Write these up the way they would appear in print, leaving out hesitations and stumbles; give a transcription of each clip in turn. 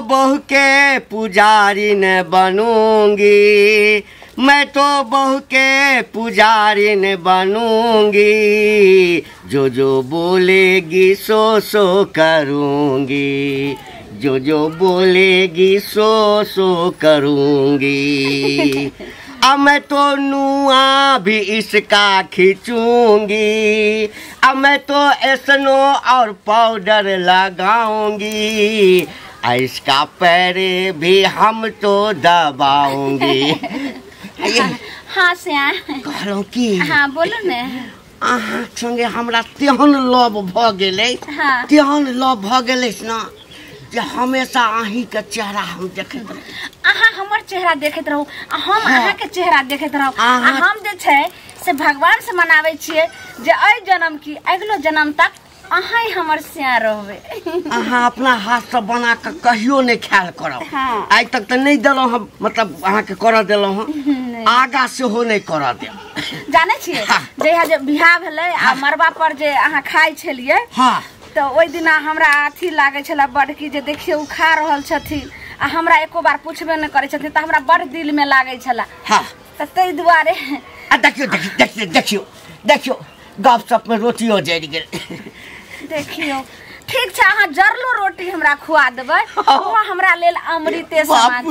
बहू के पुजारी न बनूंगी, मैं तो बहू के पुजारी न बनूंगी, जो जो बोलेगी सो सो करूंगी, जो जो बोलेगी सो सो करूंगी। अब मैं तो नुआ भी इसका खींचूंगी, अब मैं तो एसनो और पाउडर लगाऊंगी, इसका पैर भी हम तो दबाऊंगी। हाँ श्याम कहलहुँ की। हाँ बोलू ने। अहाँ संगे हमरा तेहन लव भ गेलै, तेहन लव भ गेलै ना जे हमेशा अहीं के चेहरा हम देखैत रहू। अहाँ हमर चेहरा देखैत रहू, हम अहाँ के चेहरा देखैत रहू। हम जे छै से भगवान से मनाबै छियै जे एहि जन्म की अगिलो जन्म तक अहाँ हमर श्याम रहबै। अहाँ अपना हाथ से बना के कहियो नहीं ख्याल करब। हाँ। आइ तक तऽ नहीं देलहुँ हम, मतलब अहाँ के करऽ देलहुँ हँ, आगा सेहो नहीं करऽ देब। जानै छियै जहिया जे बियाह भेलै आ मरबा पर जे अहाँ खाइ छलियै, हाँ, तऽ ओहि दिना हमरा अथी लागै छलै बड की जे देखियौ ओ खा रहल छथिन आ हमरा एको बार पुछबे नहि करै छथिन, तऽ हमरा बड़ दिलमे लागै छलै। हाँ, तऽ ताहि दुआरे आ देखियौ देखियौ देखियौ देखियौ गपशप में रोटियो जरि गेल। देखियौ ठीक छै, अहाँ जरलो रोटी हमरा खुआ देबै, ओ हमरा लेल अमृते समान।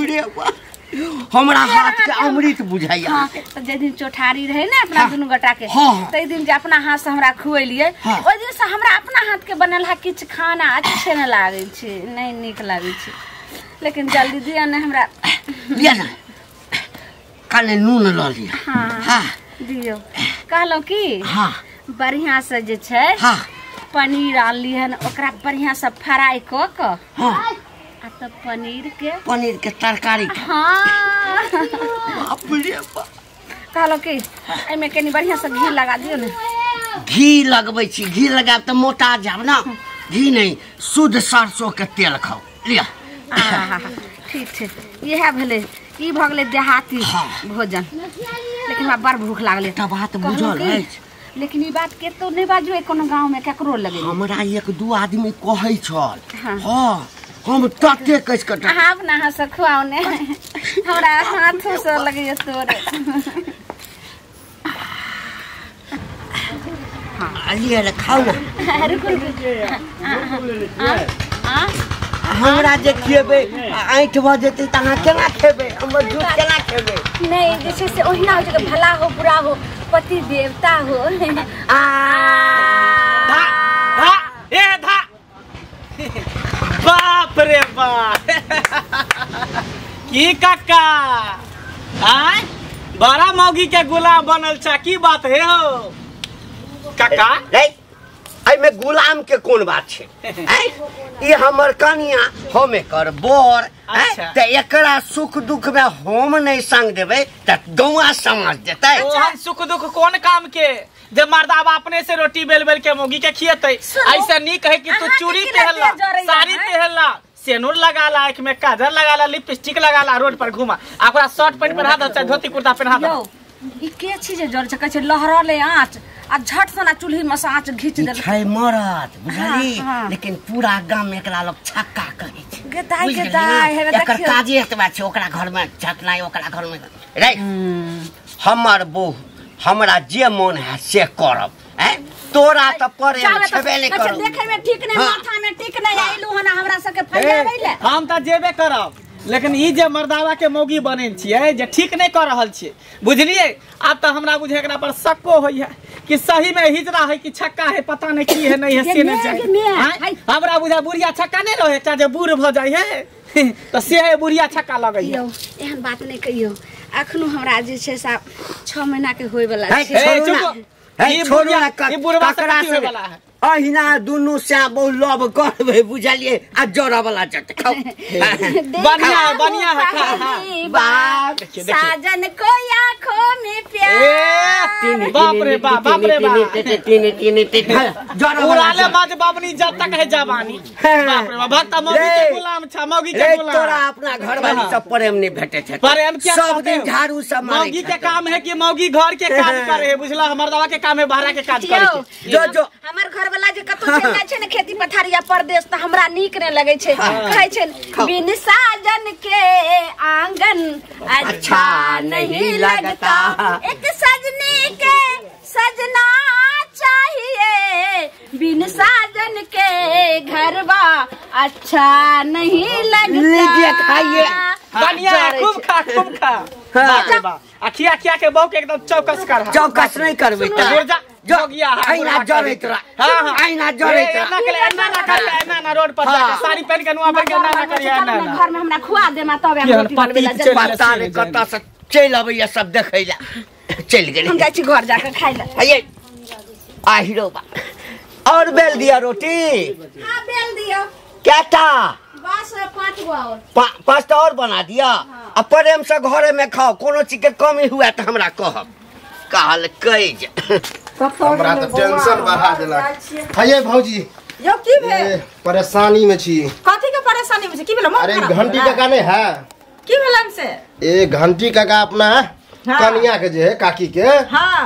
हमरा हाथ के अमृत बुझाइया। हाँ, तऽ जे दिन चौठारी रहे ने अपना दुनू गोटा के, ताहि दिन जे अपना हाथ से हमरा खुएलियै, ओहि दिन से हमरा अपना हाथ के बनल हा किछु खाना अच्छे नहि लागै छै, नहि नीक लागै छै। लेकिन जल्दी दिअ ने हमरा। लिअ ने, कने नून लऽ लिअ। हाँ दियौ। कहलहुँ की, हाँ, बढ़िआँ से जे छै पनीर आनली हन, ओकरा बढ़िआँ से फ्राई कऽ कऽ, हाँ, आ तब पनीर के तरकारी। हाँ, कहलहुँ कि एहिमे कनि बढ़िआँ से घी लगा दियौ ने। घी लगबै छी, घी लगायब तऽ मोटा जायब ना। घी नहीं, शुद्ध सरसों के तेल खाउ। लिअ। ठीक छै, इएह भेलै, ई भऽ गेलै देहाती भोजन। लेकिन हमरा बड़ भूख लागलै। एकटा बात बुझल अछि, लेकिन ई बात कतौ नहि बाजू, कोनो गाँव में केकरो लगे। हमरा एक दू आदमी कहै छल, हाँ, हम तते कस कऽ अहाँ अपना हाथ से खुआउ ने, हमरा हाथो से लगैया तोरे। हाँ, लिअ ने, खाउ ने। रुकू रुकू। हमरा जे खिएबै ऐंठ भऽ जेतै तऽ अहाँ केना खेबै, हमर झूठ केना खेबै? नहि जे छै से ओहिना होइ छै, भला हो बुरा हो पति देवता हो। धा धा ए धा, बाप रे बाप, की काका आय बड़ा मौगी के गुलाम बनल छा, की बात है हो काका? एहिमे गुलाम के कोन बात छै? ई हमर कनिया, हम एकर बर, तऽ एकरा सुख दुख में हम नहीं संग देबै तऽ गौआ समझ देतै। ओहन सुख दुख कोन काम के जे मर्दाबा अपने से रोटी बेल बेल के मौगी के खियेतै। ऐसा नीक है कि तू चूड़ी पहनला, साड़ी पहनला, सेनूर लगाला, आँख में काजर लगाला, लिपस्टिक लगाला, रोड पर घुमा, आ ओकरा शर्ट पैंट पहिरा दह, धोती कुर्ता पहिरा दह। ई के छी जे जर छै, कहै छै लहरले आँच आ झट सना चूल्ही में से आँच घीच देलकै। छै मरद बुझली, लेकिन पूरा गाम में एकरा लोग छक्का कहै छै। गेदाइ गेदाइ हेबे एकर काजे एतबा छै, ओकरा घर में झकनाइ, ओकरा घर में रे। हमर बहू हमरा जे मन है से करब, हैं तोरा त प्रेम छेबे नै करब। देखे में ठीक नै, माथा में ठीक नै आइलु हन हमरा सबके फैलाबै ले। हम त जेबे करब, लेकिन ई जे मर्दावा के मौगी बनेल छियै जे ठीक नहीं कर रहल छियै, बुझलियै? आब तऽ हमरा बुझे एकरा पर शक्को होइया कि सही में हिजरा है कि छक्का है, पता नहीं की है नहीं है से नहीं जाए। हमरा बुझा बुढ़िया छक्का नहीं रहे, एकटा जे बूढ़ भऽ जाइ है तऽ से है बुढ़िया छक्का लगैया। एहन बात नहीं कहियौ, अखनो हमरा जे छै से 6 महीना के होय वाला छै। अहिना दुनू से बहु लव करबै बुझलियै, आ जरा वाला चट खाउ। बढ़िया बढ़िया है, खा। हां साजन को आंखों में प्यार, बाप रे बाप, बाप रे बाप, तीन तीन तीन जरा उड़ाले बाज बाबनी जब तक है जवानी। बाप रे बाप, भक्ता मौगी के गुलाम छा, मौगी के गुलाम। तोरा अपना घर वाली सब प्रेम नहीं भेटे छै, प्रेम क्या सब दिन झाड़ू सब मारे। मौगी के काम है कि मौगी घर के काज करे, बुझला? हमर दवा के काम है बाहर के काज करे। जो जो हमर घर वाला जे कतौ चलि जाइ छै ने खेती पथारी या परदेश त हमरा नीक नै लगै छै। कहै छै बिन साजन के आंगन अच्छा नहीं लगता, एक सजनी के सजना चाहिए, बिन साजन के घरवा अच्छा नहीं लगता। लीजिए खाइए बढ़िया, खूब खा खूब खा। हाँ। आ खिया खिया के बहू के एकदम चौकस कर। चौकस नहीं करबे त जोगिया आईना जरैत रह। हां आईना जरैत रह। एना के एना ना कर, एना ना रोड पर जाके साड़ी पहन के नुआ पर के एना ना करिए, एना ना घर में हमरा खुआ देमा तब हम रोटी बनबे ला। पता नहीं कत से चलि अबैया सब देखै ला चलि गेलै। हम जाइ छी घर जाके खाइ ला। आइए आहिरो बा और बेल दिया रोटी। हां बेल दियो। केटा? बस 5 गो और। 5टा और बना दिया। आ प्रेम से घरे में खाओ, कोनो चीज के कमी हुआ त हमरा कहब। कहल कहि जे हमरा त टेंशन बढ़ा देलक। हये भौजी यो की भेल? परेशानी में छी। कथी के परेशानी में छी? की भेल? अरे घंटी काका नहीं है? की भेलन से? ए घंटी काका अपना कनिया के जे है काकी के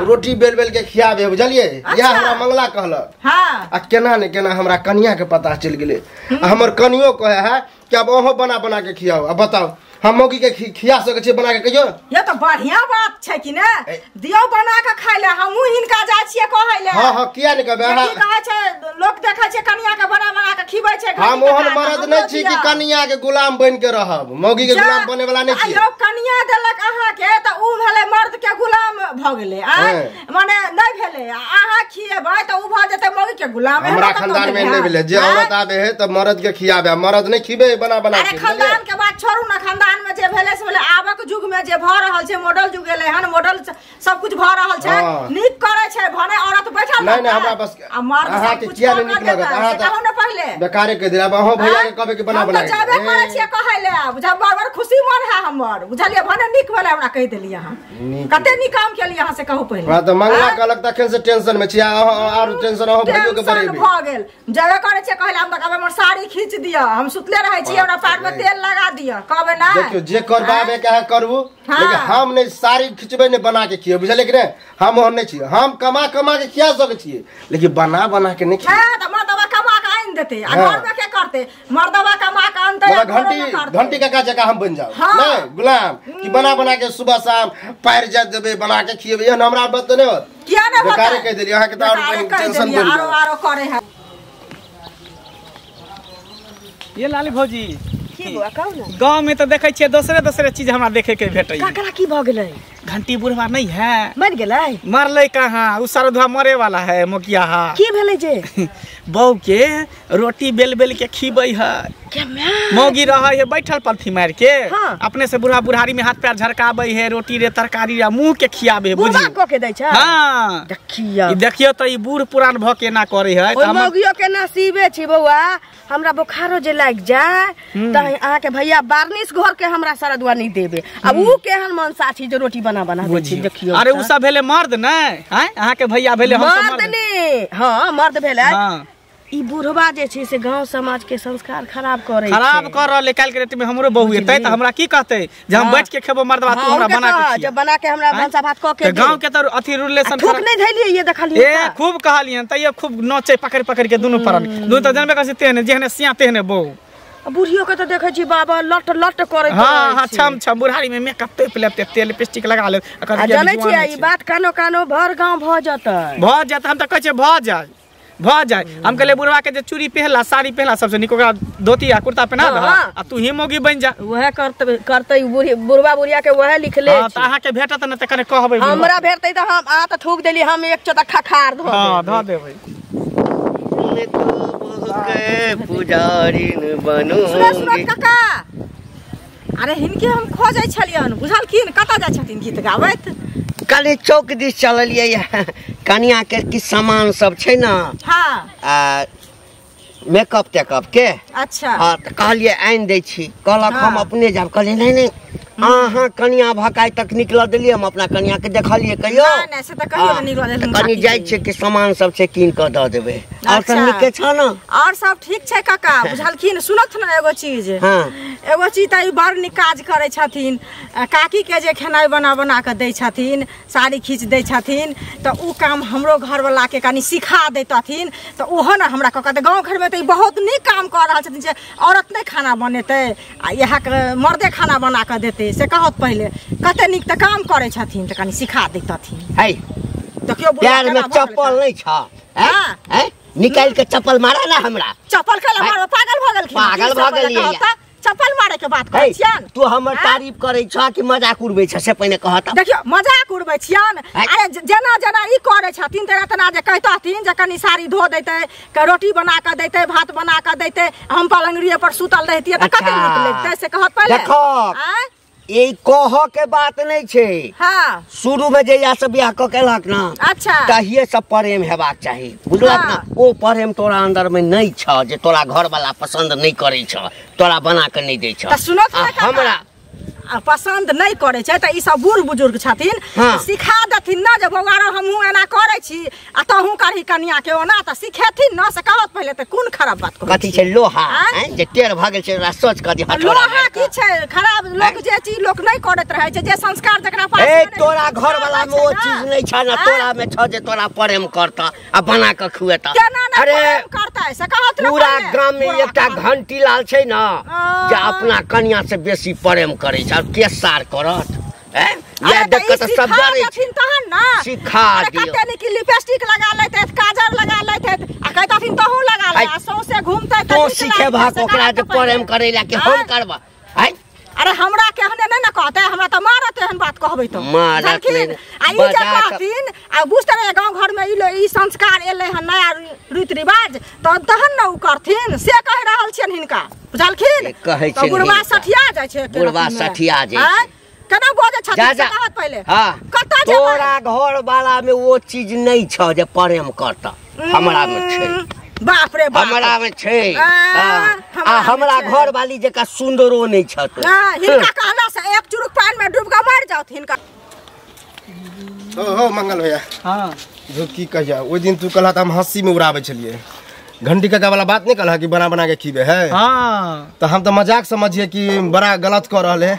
रोटी बेल बेल के खियाबे, बुझलिए? या हमरा मंगला कहलक। हां आ केना ने केना हमरा कनिया के पता चलि गेलै। आ हमर कनियो कहे है कि अब अहो बना बना के खियाओ। अब बताओ हम मौगी के खिया सकै छियै बना के कहियो? ये तो बढ़िया बात छै कि ने, दियौ बना के खाइ ले। हमहु हिनका जाइ छियै कहै ले। हां हां किया ने कहबै? की कहै छै लोक, देखै छै कनिया के बना बना के खिबै छै। हम ओहन मर्द नै छी कि कनिया के गुलाम बन के रहब। मौगी के गुलाम बने वाला नै छी। आ कनिया देलक अहाँ के त उ भेलै मर्द के गुलाम भ गेलै। आ माने नै भेलै, अहाँ खिएबै त उ भ जेतै मौगी के गुलाम। हमरा खानदान में नै भेलै, जे औरत आबे है त मर्द के खियाबे, मर्द नै खिबे बना बना के। अरे खानदान के बात छोड़ू ना, खानदान में जे भेलै से भेलै। आबक युग में जे भ रहल छै मॉडल युग एलै हन, मॉडल सब कुछ भ रहल छै। नीक करै छै भने औरत बैठल नहीं नहीं हमरा बस अहाँ के किया नहीं नीक लगत? अहाँ त कहू ने पहिले बेकारे कह देला। अहाँ भैया के कहबे कि बना बना हम त जाबे करै छियै कहै ले। आब जब बड़ खुशी मन है हमर, बुझलियै? भने नीक भेलै हमरा कहि देलियै अहाँ। कते नीक काम केलियै अहाँ से कहू पहिले। हमरा त मंगला कहलक तखन से टेंशन में छी। आर टेंशन अहाँ भैयो के बढ़ेबे भ गेल। जाबे करै छियै कहै ले। हम त कहबै हमर साड़ी खींच दिअ, हम सुतले रहै छी, हमरा पैर में तेल लगा दिअ, कहबै ना? देखियो जे करबाबे के है करबू, लेकिन हम नहीं साड़ी खिचबे नहीं बना के खियो, बुझलियै कि नहीं? हम ओहन नहीं छियै। हम कमा कमा के खिया सकै छियै, लेकिन बना बना के नहीं खिया। हां त मर्दवा कमा के आनि देतै आ घर में के करतै? मर्दवा कमा के आनतै। घंटी घंटी काका जकाँ हम बन जाऊ नहीं गुलाम कि बना बना के सुबह शाम पैर जा देबे बना के खियेबे। एहन हमरा बात नहीं होत। किया नहीं होत? बेकारे कहि देलियै अहाँ के त और टेंशन बढ़ि आरो आरो करे है। ये लाली भौजी की बौआ कहू ना। गांव में तो देखै छियै दोसरे दोसरे चीज हमरा देखे के भेटै। ककरा की भ गेलै? घंटी बुढ़वा नहीं है, मर गेलै? मरलै कहाँ, उ सरधुआ मरे वाला है मोकिया। हा की भेलै जे? बहू के रोटी बेल बेल के खिबै है। मौगी रहै है बैठल पलथी मार के। हाँ। अपने से बुढ़ा बुढ़ारी में हाथ पैर झरकाबै है, रोटी रे तरकारी रे मुंह के खियाबे है। बुढ़वा क के दै छै? हां देखियौ देखियौ त ई बूढ़ पुरान भ के ना करे है। त मौगियो के नसीबे छी बौआ। हमरा बोखारो जे लागि जाय त अहाँ के भैया बार्निश घर के हमरा सरदुआ नहीं देबे। अब उ केहन मनसा छी जे रोटी बना बना दै छी। देखियौ अरे उ सब भेले मर्द नै हैं, अहाँ के भैया भेले हम सब मर्द नै। हां मर्द भेले। ई बुढ़वा जे छै से गांव समाज के संस्कार खराब करे खराब कर रहले। काल के रेट में हमरो बहू एतै त हमरा की कहतै जे हम बैठ के खेबो मर्दवा, तू हमरा बना के खिया। जब बना के हमरा भनसा भात क के गांव के त अथी रिलेशन थूक नहीं धैलिए। ये देखलिए ए खूब कहलियन तैयो खूब नचे पकड़ पकड़ के दुनु परल। दुनु त जानबे करै तेहने जेहने सिया तेहने बहू। बुढ़ियो के त देखै छी बाबा लट लट करे। हां हां छम छम बुढ़ारी में मेकअप तोप लेते, तेल लिपस्टिक लगा ले। जानै छी ई बात कानो कानो भर गांव भ जतै। भ जतै। हम त कहै छियै भ जाय भ जाय। हम कहले बुढ़वा के जे चूड़ी पहला साड़ी पहला सबसे नीक ओकरा धोती आ कुर्ता पहना दह आ तू ही मोगी बन जा। वह करते करते बुढ़वा बुढ़िया के वह लिखले। हां त अहाँ के भेटत न त कने कहबै। हमरा भेटतै त हम आ त थूक देली, हम एक चोटा खखार धो। हां धो देबै। मैं तो बहू के पुजारीन बनूंगी। सुनो सुनो काका, अरे हिनके हम खोजै छलियन बुझलखिन? कतऽ जाइ छथिन गीत गाबैत? काली चौक दिस चललियै कनिया के कि सामान सब छै ना। हां आ मेकअप तेकअप के। अच्छा हां त कहलियै आनि दै छी। कहलक हम अपने जाब। कहलियै नहीं नहीं अहाँ कनिया भकाइ तक निकल देलियै, हम अपना कनिया के देखलियै कहियो नहीं नहीं से त कहियो नहीं निकल देलियै। कनी जाइ छै कि सामान सब छै कीन क the देबै। और सब नीके छ ना? और सब ठीक छै काका बुझलखिन? सुनत ना एगो चीज। हां एगो चीज तऽ ई बड़ नीक काज करै छथिन। काकी के जे खेनाइ बना बना कऽ दै छथिन, साड़ी खींच दै छथिन, तऽ उ काम हमरो घरवला के कनि सिखा दैतथिन तऽ ओहो ने हमरा कऽ कहतै। गाँव घरमे तऽ ई बहुत नीक काम कऽ रहल छथिन जे औरत नहि खाना बनेतै आ इएहके मर्दे खाना बना कऽ देतै, से कहत पहिले कते नीक तऽ काम करै छथिन, तऽ कनि सिखा दैतथिन। है देखियौ पैर में चप्पल नहीं छ, हैं निकाल के चप्पल मारा ना हमरा। चप्पल के मारो, पागल भ गेलखिन। पागल भ गेलियै। चप्पल मारे के बात करै छियन। तू हमर तारीफ करै छ कि मजाक उड़बै छ से पहिने कहत। देखियौ मजाक उड़बै छियन। अरे जेना जेना ई करै छथिन तेना तेना जे कहतथिन जे कनि साड़ी धो दैतै, रोटी बना कऽ दैतै, भात बना कऽ दैतै, हम पलंगड़िए पर सुतल रहितियै तऽ कते नीक लगतै, से कहत पहिले। देखो ई कह के बात नहीं छे। हाँ शुरू में जहिया से बियाह क केलक ना, अच्छा, तहिए सब प्रेम हेबाक चाही, बुझलक ना। ओ प्रेम तोरा अंदर में नहीं छ जे तोरा घर वाला पसंद नहीं करे छ, तोरा बना के नहीं दे छ। त सुनो हमरा पसंद नहीं करे छै त ई सब बूढ़ बुजुर्ग छथिन, सिखा देथिन ना जे बौआ रो हमहूँ एना करे छी आ तहूँ करही कनिया के ओना, त सिखेथिन ना, से कहत पहिले त कोन खराब बात कहै कथी छै लोहा हैं जे टेढ़ भ गेल छै ओकरा सोच क दी हथौड़ा। लोहा की छै खराब? लोक जे चीज लोक नहीं करैत रहै छै, जे संस्कार जकरा पास ए तोरा घर वाला में ओ चीज नहीं छ ना, तोरा में छ जे तोरा प्रेम करता आ बना के खुएता। अरे प्रेम करता से कहत ना। पूरा गांव में एकटा घंटी लाल छै ना जे अपना कनिया से बेसी प्रेम करै छै, के सार करत हैं या देखत सब डरे छथिन तहन ना सिखा दियो। कते नीक लिपस्टिक लगा लेतै, काजर लगा लेतै आ कहतथिन तहू लगा ले आ सौंसे घूमतै त तो सिखेबा ओकरा जे प्रेम करै ला कि हम करबा हैं। अरे हमरा केहने नहीं ना कहते, हमरा त मारत एहन बात कहबै त मारत नहीं। आ ई जे कहथिन आ बुझते रहे गांव घर में ई संस्कार एलै हन नया रीति रिवाज, त तहन न उ करथिन, से कहि रहल छियन हिनका, बुझलखिन? कहै त बुढ़वा सठिया जाइ छै, बुढ़वा सठिया जाइ छै। केना बजै छथिन से कहत पहिले। हां कतऽ जेबै? तोरा घर वाला में वो चीज नहीं छ जे प्रेम करता, हमरा में छै। बाप रे बाप, हमरा में छै। आ हमरा घर वाली जका सुंदरो नहीं छ तो। हिनका कहला से एक चुरुक पानी में डूब के मर जाउत हिनका। ओ हो मंगल भैया, हां झूठ की कहिया, ओइ दिन तू कहला त हम हंसी में उड़ाबै छलिए, घंटी काका वाला बात नहीं कहला कि बना बना के खीबे है। हां तो हम तो मजाक समझिए कि बड़ा गलत कर रहल है।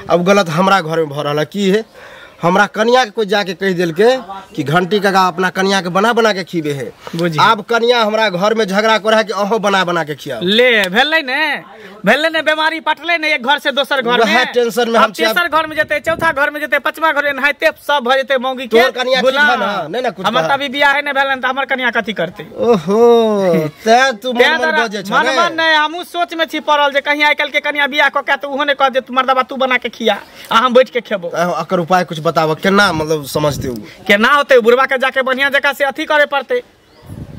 अब गलत हमरा घर में भ रहल है की है, हमरा कनिया के कोई जाके कह दिल के कि घंटी काका अपना कनिया के बना बना के खीबे है। अब कनिया हमरा घर में झगड़ा कर है कि अहो बना बना के खियाओ। ले भेलै ने, भेलै ने, बीमारी पटलै ने एक घर से दोसर घर में, टेंशन में हम तेसर घर में जेतै, चौथा घर में जेतै, पांचवा घर में नहाइते सब भ जेतै मौगी के। तोर कनिया ठीक है ना? नहीं ना कुछ हमर त अभी बियाह नै भेलन त हमर कनिया कथि करतै? ओहो ते तू मन मन बजे छ मन मन नै, हमहु सोच में छी पड़ल जे कहीं आइ काल के कनिया बियाह क के त उहो नै कह जे तू मर्दबा तू बना के खिया आ हम बैठ के खेबो। एकर उपाय कुछ बताबो केना, मतलब समझते हो केना होते? बुढ़वा के जाके बढ़िया जगह से अथी करे पड़ते,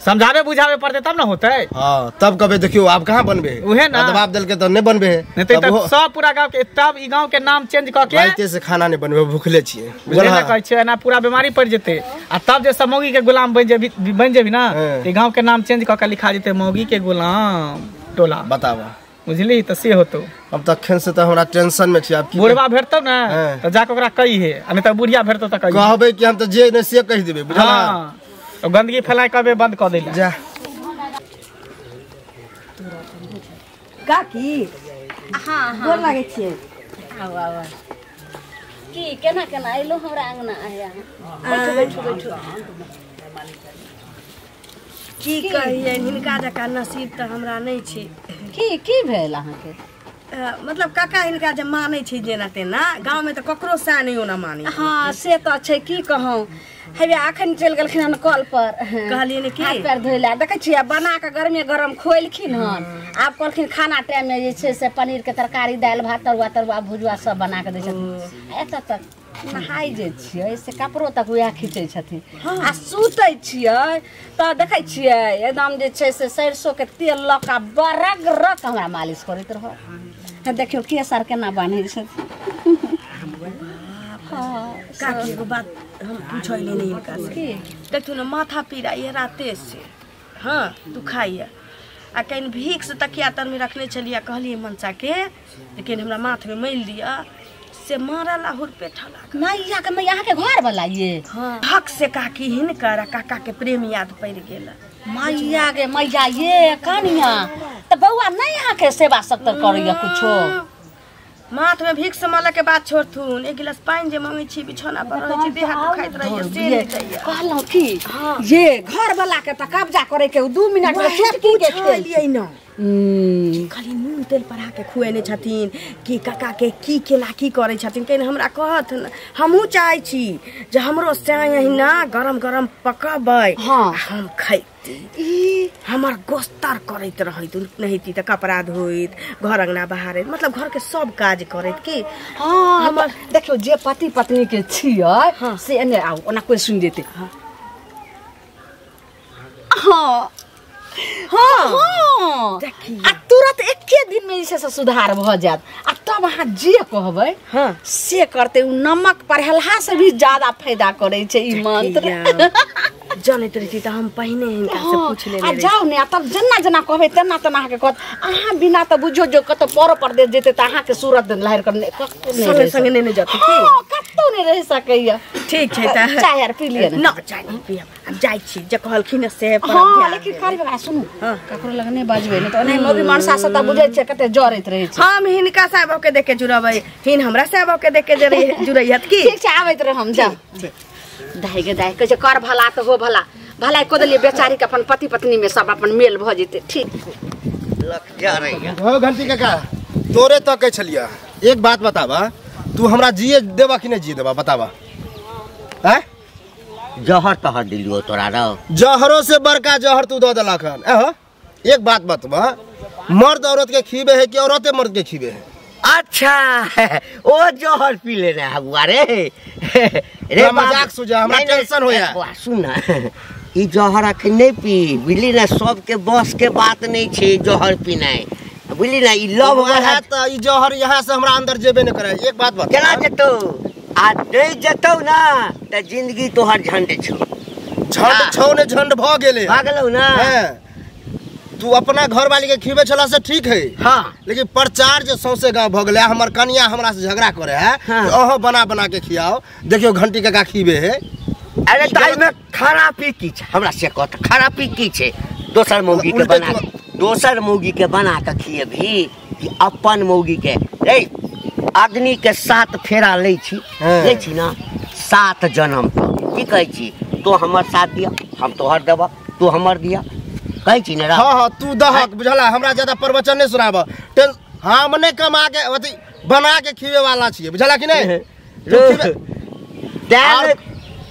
समझावे बुझावे पड़ते तब ना होते। हां तब कबे देखियो आप कहां बनबे, उहे ना दबाव देल के त नहीं बनबे, नहीं त सब पूरा गांव के तब ई गांव के नाम चेंज क के राते से खाना नहीं बनबे, भूखले छिए, बुझले ना कहै छै ना पूरा बीमारी पड़ जेते। आ तब जे सब मौगी के गुलाम बन जेबी ना, ई गांव के नाम चेंज क के लिखा जेते मौगी के गुलाम टोला, बतावा बुझली त से होतो। अब तखन से त हमरा टेंशन में छी। अब बुढ़वा भेटतौ ना त जाके ओकरा कही है, आ नहीं त बुढ़िया भेटतौ त कही कहबे कि हम त जे नै से कहि देबे, बुझला? हां तो गंदगी फैलाय कबे बंद क देला। जा काकी, हां हां गोर लागै छियै। आउ आउ की केना केना एलो हमरा अंगना आया, बैठू बैठू बैठू। की कहियै, हिनका जकाँ नसीब त हमरा नहीं छै। की की भेल अहाँके? मतलब काका हिनका जे मानै छै जेना तेना, गाँव में त ककरो सा नहीं ओना मानै। हाँ से त छै, की कहूँ, हेबे अखन चलि गेलखिन हन कल पर, कहलियै ने की हाथ पैर धोइ लए, देखै छियै बना के गरमे गरम खोलखिन हन। आब कहलखिन खाना टाइम में जे छै से पनीर के तरकारी, दालि भात, तरुआ तरुआ भुजुआ सब बना के दै छथिन। एतऽ तक नहाय जे छियै से कपड़ो तक वएह खींचै छथिन। आ सुतै छियै तऽ देखै छियै एकदम जे छै से सरिसो के तेल लऽ कऽ बरग रक हमरा मालिश करैत रहत। देखियौ केस आर केना बान्है छथिन। काकी एगो बात हम पूछैली नहीं हिनका से, देखियौ ने माथा पीड़ाइए राते से, हाँ दुखाइए, आ कहीं भीख से तकिया तर में रखने छलियै, कहलियै मनसा के लेकिन हमरा माथ में मलि दिअ, से मारला हुरपेठा लागल। मैया के मैया अहाँके घर वाला ये? हाँ हक से काकी हिनकर आ काका के प्रेम याद पड़ि गेल। मैया गे मैया ये कनिया त बौआ नहीं अहाँके सेवा सब करैया कुछो? माथ में भिक्स मल के बात छोड़थुन, एक गिलास पानी जे मांगे छी बिछौना पर रहै छी, देह हाथ दुखाइत रहैए से नहि दैया। कहलहुँ की ये घर वाला के त कब्जा करे के 2 मिनट में चुटकी के खेलियै न। खाली नून तेल पढ़ा के खुएने छथिन कि काका के की केना की करै छथिन, कहीं हमरा कहत न। हमहूँ चाहै छी जे हमरो साँय अहिना गरम गरम पकबै। हाँ। हम खैती, हमर गोस्तर करैत रहैत नहिती तऽ कपड़ा धोइत, घर अंगना बहारैत, मतलब घर के सब काज करैत की। हाँ हमर देखियौ जे पति पत्नी के छियै। हाँ। से एने आउ, ओना कोइ सुनि जेतै। हाँ हाँ हाँ हाँ। आ तुरंत एके दिन में जे छै सुधार भऽ जायत, आ तब अहाँ जे कहबै। हाँ। से करतै। उ नमक पढ़ेलहा से भी ज्यादा फायदा करै छै ई मंत्र। जनैत रहिती तऽ हम पहिने हिनका से पूछ लेने। आ जाउ ने, आ तब जेना जेना कहबै तेना तेना अहाँके कहत। अहाँ बिना तऽ बुझियौ जो कतौ परो परदेश जेतै तऽ अहाँके सूरत लहरि कऽ संगे संगे नेने जेतै की? हाँ, कतौ नहि रहि सकैया। ठीक छै तऽ चाय आर पी लिअ ने। न चाय नहि पियब, आब जाइ छी, जे कहलखिन से पर। हाँ, लेकिन कारी बाबा सुनू, ककरो लग नहि बजबै, नहि तऽ ओनाही मौगी मनसा सब तऽ बुझै छियै कते जरैत रहै छै। हम हिनका साहब के देख के जुड़बै, हिन हमरा साहब के देख के जुड़ैहत की? ठीक छै, आबैत रह हम, जाउ। दाइ गे दाइ, कहै छै कर भला तऽ हो भला, भलाई कऽ देलियै बेचारी के, अपन पति पत्नी में सब अपन मेल भऽ जेतै। ठीक हो घंटी काका, तोरे तकै छलियै। एक बात बताबा, तू हमरा जिए देबा कि नहि जिए देबा बताबा? हैं जहर तहर दिलियो तोरा रौ? जहरो से बड़का जहर तू दऽ देलक हन। एहो एक बात बतबा, मर्द औरत के खीबे है कि औरते मर्द के खीबे है? अच्छा ओ जहर पी लेने है बुआ रे। रे मजाक सुझा, हमरा टेंशन होया। सुन ना, ई जहर अखन नहीं पी, बुझली ना? सबके बस के बात नहीं छै जहर पीनाइ, बुझली ना? ई लव वाला त ई जहर यहाँ से हमरा अंदर जेबे नहीं करे। एक बात बता, केना जेतौ? आ नहीं जेतौ ना त जिंदगी तोहर झंड छौ। झंड छौ ने, झंड भ गेलै, भ गेलौ ना। तू अपना घर वाली के खीबे छला से ठीक है। हाँ। लेकिन प्रचार जे सौंसे गांव भ गेलै, हमर कनिया हमरा से झगड़ा करे है। हाँ। अहो बना बना के खियाओ, देखियो घंटी काका खीबे है। अरे ताई में खराबी की छै हमरा से कहत, खराबी की छै? दोसर मौगी के बना, दोसर मौगी के बना के खिएबही कि अपन मौगी के? रे अग्नि के 7 फेरा लै छी, लै छी ना 7 जन्म तक। की कहै छी? तो हमर साथ दिया, हम तोहर देबह, तू हमर दिया, कहै छी ने? हाँ हाँ तू दहक, बुझला? हमरा ज्यादा प्रवचन नहीं सुनाब। हम नहीं कमा के अथी बना के खीबे वाला छियै, बुझला कि नहीं?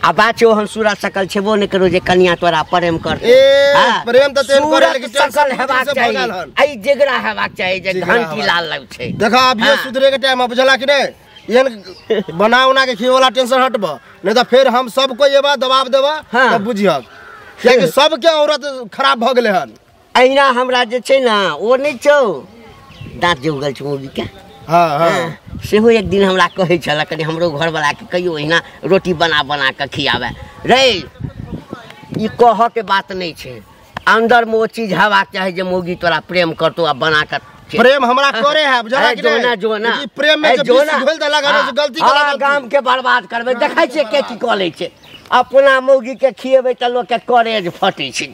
आ बात ओहन सूरत सकल छेबो नहीं करो जे कनिया तोरा प्रेम कर। ए प्रेम त तेन करे, लेकिन टेंशन हेबाक चाही, आई जिगरा हेबाक चाही जे घंटी लाल लग छै। देखा अब ये सुधरे के टाइम, बुझला कि नहीं? एहन बना उना के खीबे वाला टेंशन हटब, नहीं त फिर हम सबको एबा दबाव देबा तब बुझियक, कियाकि सबके औरत खराब भ गेलै हन। अहिना हमरा जे छै ना ओ नहि छौ दाँत जे उगल छौ मौगी के। हाँ हाँ, सेहो एक दिन हमरा कहै छल, कनि हमरो घरवला के कहियो अहिना रोटी बना बना के खियाबै। रे ई कहऽ के बात नहीं छै, अंदर में ओ चीज हेबाक चाही जे मौगी तोरा प्रेम करतो आ बना के। प्रेम हमरा करे है, बुझला कि नहीं? जोना जोना प्रेम में जे विष घोल देलक हन, गलती केलक, गाम के बर्बाद करबै। देखै छियै के की कऽ लै छै, अपना मौगी के खिएबै तऽ लोक के करेज फटै छै।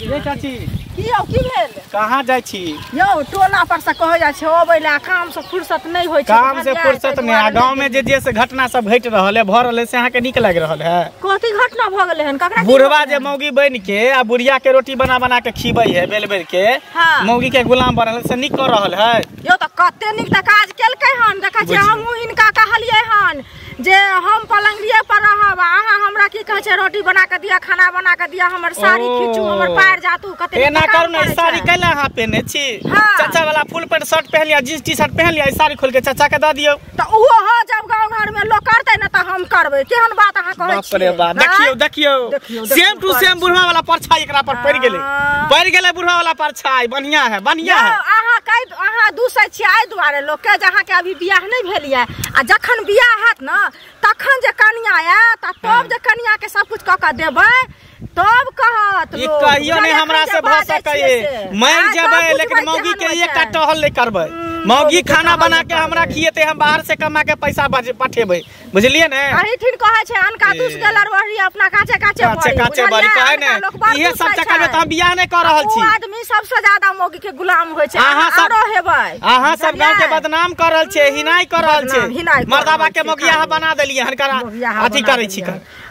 ये चाची की यौ, की भेल? कहाँ जाइ छी यौ? टोला पर से कहै जाइ छै अबै लए, काम से फुर्सत नहि होइ छै। काम से फुर्सत नहि, आ गाँव में जे जे से घटना सब घटि रहल है, भऽ रहल है, से अहाँके नीक लागि रहल है? कथी घटना भऽ गेलै हन? ककरा? बुढ़वा जे मौगी बनि के आ बुढ़िया के रोटी बना बना के खिबै है, बेल बेल के। हाँ। मौगी के गुलाम बनल से नीक कऽ रहल है यौ? तऽ कते नीक तऽ काज केलकै हन। देखै छियै, हमहूँ हिनका कहलियै हन जे हम पलंगिए पर रहब, अहाँ हमरा की कहै छै रोटी बना के दिअ, खाना बना के दिअ, हमर साड़ी खींचू, हमर पैर जातू, कते एना करू ने। साड़ी कैला अहाँ पहिने छी? चाचा वाला फुल पैंट शर्ट पहन लिया, जींस टी शर्ट पहन लिया, साड़ी खोल के चाचा के दऽ दियौ। तऽ ओहो हो, जब गाँव घर में लोग करतै ने तऽ हम करबै। केहन बात अहाँ कहै बाप रे बाप, देखियौ देखियौ, सेम टू सेम बुढ़वा वाला परछाई एकरा पर पड़ि गेलै, पड़ि गेलै बुढ़वा वाला परछाई। बढ़िया है, बढ़िया है। अहाँ कहि, अहाँ दूसै छियै एहि दुआरे लोकके जे अहाँके अभी बियाह नहि भेल यऽ, आ जखन बियाह हैत ने तखन जे कनिया आयत, तब जे कनिया के सब कुछ कऽ के देबै तब कहत ई कहियो नहीं हमरा से भ सकैए। मर जेबै लेकिन मौगी के एकटा टहल नहीं करबै। मौगी खाना बना के हमरा खिएते, हम बाहर से कमा के पैसा पठेबै। बुझलियै ने अही ठिन कहै छै अनका दुस गेल अरवरी अपना काचे काचे काचे काचे बड़ी कहै ने इहे सब चक्कर में त हम बियाह नै कर रहल छी। ओ आदमी सबसे ज्यादा मौगी के गुलाम होय छै। आरो हेबै अहाँ सब गांव के बदनाम कर रहल छै, हिनाई कर रहल छै। मर्दाबा के मौगी अहाँ बना देलियै हनकर अथी करै छी।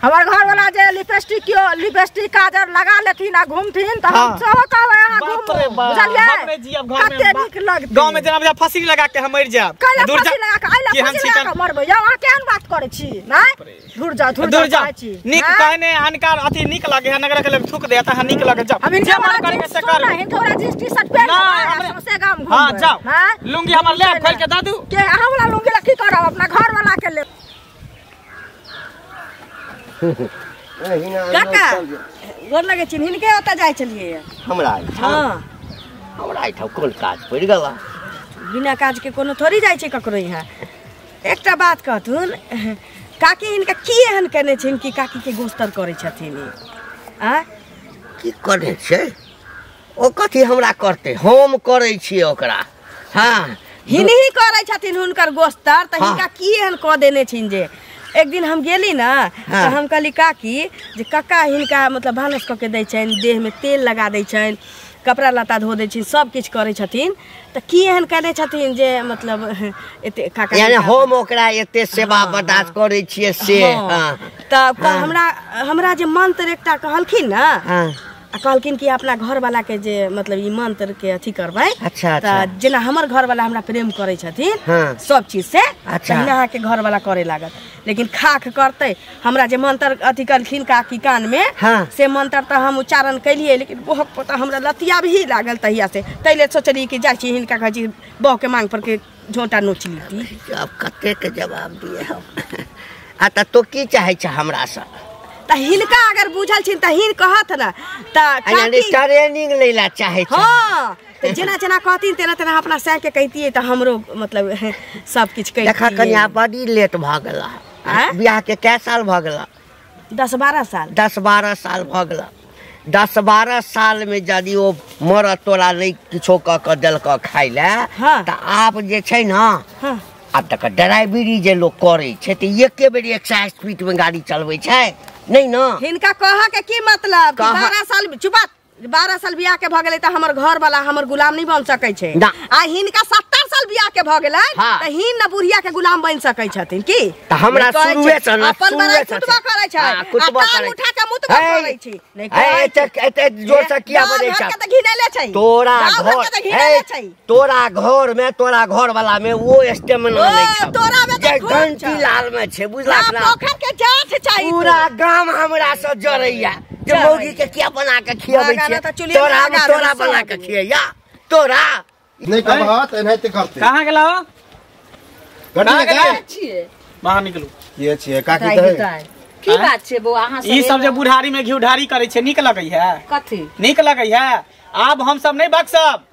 हमर घर वाला जे लिपस्टिक कियो लिपस्टिक काजर लगा लेथिन आ घूमथिन त हम सेहो कहबै अहाँ घूमू, बुझलियै? हमरे जियब घर में कते नीक लगतै। गांव में जेना फंसी लगा के हम मरि जायब। दूर जा, लगा के आइला फंसी लगा के मरबै। यौ अहाँ केहन बात करै छी? नै दूर जा, दूर जा। नीक कहने अनकार अथी नीक लागे है, नगर के लोग थूक दे त अहाँ नीक लगे। जाओ जे मन करे से कर। हिनका वाला जींस टी शर्ट पहिर के सौंसे गाम घूमबै। हां जाओ, लुंगी हमर ले खोल के दादू के अहाँ वाला लुंगी ल की करब, अपना घर वाला के ले। काका गोर लगे छिन, हिनके ओतऽ जाइ छलियै हमरा? हां हमरा एहिठाम कोन काज पड़ि गेल? बिना काज के कोनो थोड़ी जाइ छै ककरो यहाँ। एकटा बात कहथुन काकी, हिनका की एहन केने छिन कि काकी के गोस्तर करै छथिन? आ की करै छै ओ? कथी हमरा करतै? हम करै छियै ओकरा। हां हिनही करै छथिन हुनकर गोस्तर, तऽ हिनका की एहन कऽ देने छिन जे एक दिन हम गेली ना तऽ हम कहली काकी जे कक्का हिनका मतलब भानस कऽ के दै छनि, देहमे तेल लगा दै छनि, कपड़ा लत्ता धो दै छनि, सब किछु करै छथिन, तऽ की एहन केने छथिन जे मतलब एते काका यानी हम ओकरा एते सेवा बर्दाश्त करै छियै से? तऽ हमरा हमरा जे मंत्र एकटा कहलखिन ना, आ कहलखिन कि अपना घरवाला के जे मतलब ई मंत्र के अथी करबै। अच्छा तऽ जेना हमर घरवाला हमरा प्रेम करै छथिन सब चीज से, तहिना अहाँके घरवाला करे लागत, लेकिन खाख करतै। हमरा जे मंत्र अथी कहलखिन काकी कान में, से मंत्र तऽ हम उच्चारण केलियै, लेकिन बहक पोता हमरा लतिया भी लागल तहिया से। तै ले सोचलियै कि जाइ छी हिनका कहै छी बह के मांग पर के झोंटा नोच लीती। आब कते के जवाब दिए हम? आ तऽ तो की चाहै छ हमरा सँ? तऽ हिनका अगर बुझल छिन तऽ हिन कहत ना तऽ ट्रेनिंग लै ला चाहै छै। हाँ तऽ जेना जेना कहथिन तेना तेना अपना सह के कहितियै तऽ हमरो मतलब सब किछु कहितियै। देखा कनिया बड़ी लेट भऽ गेला। बियाह के कै साल भऽ गेला? 10-12 साल। 10-12 साल भऽ गेला। 10-12 साल में यदि ओ मरद तोरा नहि किछो कऽ के देलक खाइ लए तऽ आब जे छै ना, आब तक ड्राइवरी जे लोक करै छै तऽ एके बेर 160 स्पीड में गाड़ी चलबै छै नहीं ना? हिनका कह के की मतलब? 12 साल चुपा, 12 साल बियाह के भऽ गेलै तऽ हमर घर वाला हमर गुलाम नहीं बन सकै छै। आ हिनका 70 साल बियाह के भऽ गेलै तऽ हिन न बुढ़िया के गुलाम बन सकै छथिन की? तऽ हमरा शुरुए से ना अपन बड़ाई कुटबा करै छै, कुटबा करै उठा के मुतबा करै छी। नहीं एते एते जोर से किया बजै छै? तऽ घिनेले छै तोरा घर, तोरा घर में तोरा घर वाला में वो स्टेमिना नहीं छै। तोरा में तऽ घंटी लाल में छै, बुझला ना? पोखर के जात चाही। पूरा गाम हमरा से जरैया जे मौगी के किया बना के खियाबै छियै, तोरा तोरा बना के खियैया तोरा नहीं कहत एनाहिते करते। कहाँ गेला हो? कहाँ गेला छियै? बाहर निकलू। के छियै काकी? तऽ की बात छै बौआ अहाँ सब ई सब जे बुढ़ारी में घी ढारी करै छै नीक लगै है? कथी नीक लगै है? आब हम सब नहीं बकसब,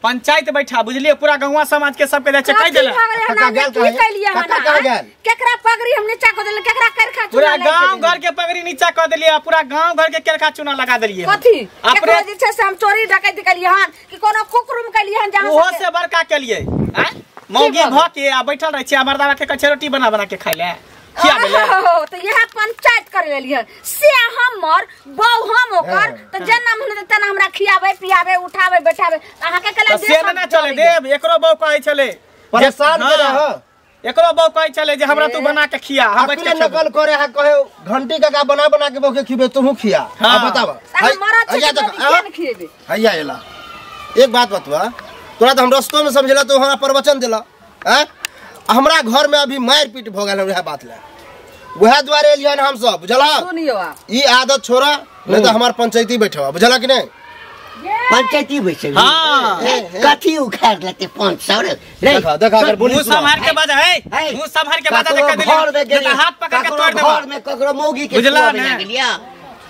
पंचायत बैठा बुझलिए, पूरा गौवा समाज के सबके जाइ छै कहि देले। काका गेल काका कहाँ गेल? केकरा पगड़ी हम नीचा क देले, केकरा करखा चूना? पूरा गांव घर के पगड़ी नीचा क देलिए, पूरा गांव घर के करखा चूना लगा देलिए। कथी अपने जे छै से हम चोरी डकैती केलिए हन कि कोनो कुकरुम केलिए हन? जहां ओहो से बड़का केलिए हैं मौगी भ के आ बैठल रहै छै, मर्दावा के कहे रोटी बना बना के खाइ ले खियाबै ले। तऽ इएह पंचायत करे लेलिए से हमर बहू हम ओकर तऽ जेना मन तेना हमरा खियाबै पियाबै उठाबै बैठाबै। अहाँ के कला से ना चले देब। एकरो बहू कहै छलै परेशान के रह, एकरो बहू कहै छलै जे हमरा तू बना के खिया, हम बैठ के नकल करे है, कहे घंटी काका बना बना के बहू के खिबे तू खिया। आ बताब मरद छै तऽ खिएबे। हैया एला एक बात बतवा, तोरा तऽ हम रस्तो में समझेला तो हमरा प्रवचन देला। हैं हमरा घर में अभी मार पीट भ गेल वएह बात ले, वएह दुआरे एलियन हम सब, बुझला? सुनियो आप ई आदत छोड़ा नहीं तो हमार पंचायती बैठवा, बुझला कि नहीं? पंचायती बैठे। हां कथी उखाड़ लेते 500 रे? देखा देखा अगर बोली मुंह संभाल के बाजा है, मुंह संभाल के बाजा देख देले हाथ पकड़ के तोड़ देबो। घर में ककरो मौगी के बुझला ने?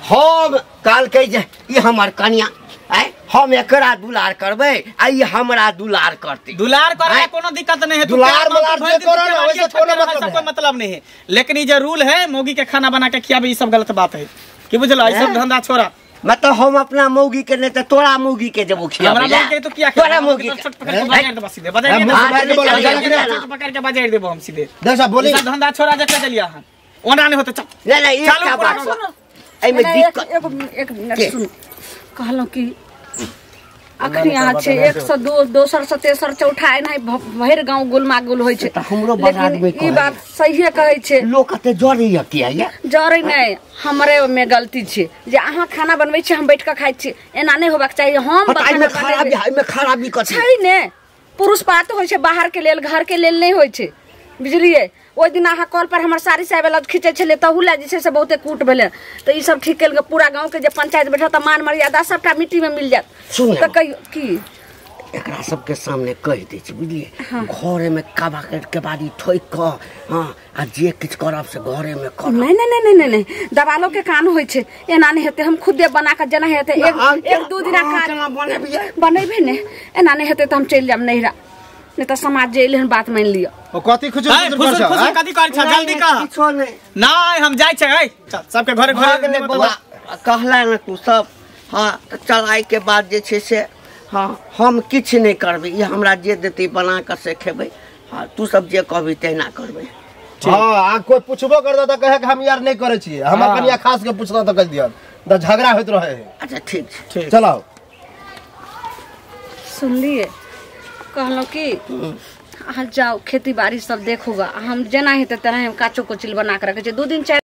हम काल कह जे ई हमर कनिया आय, हम एकरा दुलार करबै आ ई हमरा दुलार करतै। दुलार करे कोनो दिक्कत नहीं है, दुलार मलार जे करो ना वैसे कोनो मतलब कोई मतलब नहीं है, लेकिन ई जे रूल है मौगी के खाना बना के खियाबे ई सब गलत बात है की बुझला? ई सब धंधा छोड़ा। मतलब हम अपना मौगी के नहीं त तोरा मौगी के जब खियाबै हमरा मौगी के तो किया तोरा मौगी के पकड़ के बजाड़ देबो सीधे बजाड़ पकड़ के बजाड़ देबो हम सीधे देख साहब बोली धंधा छोड़ा जे के देलिया हन ओना नहीं होते चल नहीं नहीं एकटा बात एमे दिक्कत एगो एक मिनट सुन कहलौं कि अखनी यहाँ छै 102 दोसर से तेसर चौथा एना भरि गांव गुलमा गुल होइ छै। हमरो बड़ आदमी ई बात सहिए कहै छै। लोक कते जरैया किया या जरै नहि हमरे में गलती छै जे अहाँ खाना बनबै छी हम बैठ के खाइ छी एना नहि होबाक चाही। हम एहिमे खराबी कथी छै ने पुरुष पात होइ छै बाहर के लेल घर के लेल नहि होइ छै बुझलियै। ओहि दिन अहाँ कॉल पर हमर साड़ी साहब वाला खींचै छलै तहू लए जे छै से बहुते कूट भेलै तऽ ई सब ठीक केलकै। पूरा गाँव के जे पंचायत बैठल तऽ मान मर्यादा सबटा मिट्टी में मिल जायत। तऽ कहियो की एकरा सबके सामने कहि दै छी बुझलियै घरे में काबा के बाड़ी ठोकि कऽ हाँ आ जे किछु करब से घरे में करब। नहीं नहीं नहीं नहीं नहीं दबालो के कान होइ छै एना नहि हेतै हम खुदे बना कऽ जेना हेतै एक दू दिना बनेबै ने एना नहि हेतै तऽ हम चलि जायब नैहरा नहीं तो समाज जे एलै हन बात मान लिअ। ओ कथी खुजल खुजल खुजल कथी करै छ जल्दी कह। किछो नहीं नहीं हम जाइ छै चल सबके घरे घरे बौआ कहला ने तू सब हाँ चल आइ के बाद जे छै से हाँ हम किछु नहि करबै ई हमरा जे देतै बना कऽ से खेबै हाँ तू सब जे कहबी तहिना करबै। हाँ आ कोई पूछबो करता तऽ कहे कि हम यार नहीं करै छियै हमरा कनिया खास के पूछता तऽ कहि दियऽ तऽ झगड़ा होइत रहै है। अच्छा ठीक छै चलो सुनलियै कहलहुँ कि अहाँ जाओ खेती बाड़ी सब देखूगा हम जेना हेतै तेना हम काचो कोचिल बना के रखै छियै 2 दिन 4